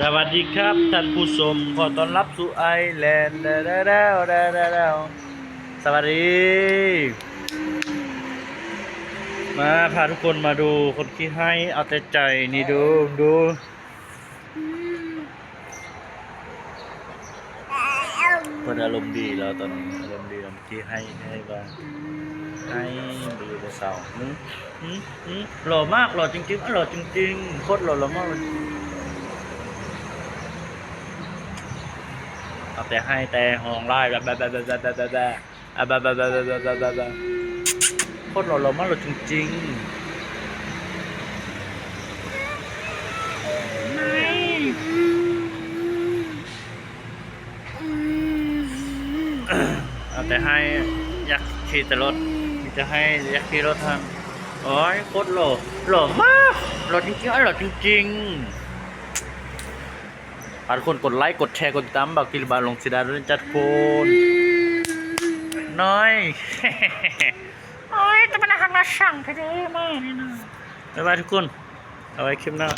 ສະຫວັດດີຄັບທ່ານຜູ້ຊົມ, ຂໍຕ້ອນຮັບສູ່ໄອແລນ. ສະຫວັດດີ. ມາພາທຸກຄົນມາດູຄົນຂີ້ໄຫ້ເອົາແຕ່ໃຈນີ້ດູ, ດູ. ເພິ່ນອາລົມດີແລ້ວຕອນນີ້, ອາລົມດີແລ້ວ. ທີ່ໄຫ້ ໄຫ້ວ່າ ໄຫ້ບໍ່ຢູ່ບໍ່ເຊົາ. ຫື ຫື ຫື ຫຼໍ່ມາກ, ຫຼໍ່ຈິງໆ ຫຼໍ່ຈິງໆ ໂຄດຫຼໍ່, ຫຼໍ່ມາກເລີຍ. ເອົາແຕ່ໄຫ້ແຕ່ຮ້ອງລາຍ ແບບ ແບບ ແບບ ແບບ ແບບ ແບບ ແບບ ໂຄດຫຼໍ່, ຫຼໍ່ມາກ, ຫຼໍ່ຈິງໆ. ເອົາແຕ່ໄຫ້ ຢາກຂີ່ແຕ່ລົດ, ມີແຕ່ໄຫ້ ຢາກຂີ່ລົດຫັ້ນ. ໂອ້ຍ ໂຄດຫຼໍ່, ຫຼໍ່ມາກ, ຫຼໍ່ຈິງໆ ອ້າຍ ຫຼໍ່ຈິງໆ. ຝາກທຸກຄົນກົດໄລ ກົດແຊ ກົດຕິດຕາມ ບ່າວກິລິບາລົງສີດາດ້ວຍນະ ທຸກຄົນ. ນ້ອຍ ໂອ້ຍ ແຕ່ມັນໜ້າຮັກໜ້າຊັງແທ້ເດ້ ມານີ້ນະ. ບາຍບາຍທຸກຄົນ, ເອົາໄວ້ຄລິບໜ້າ.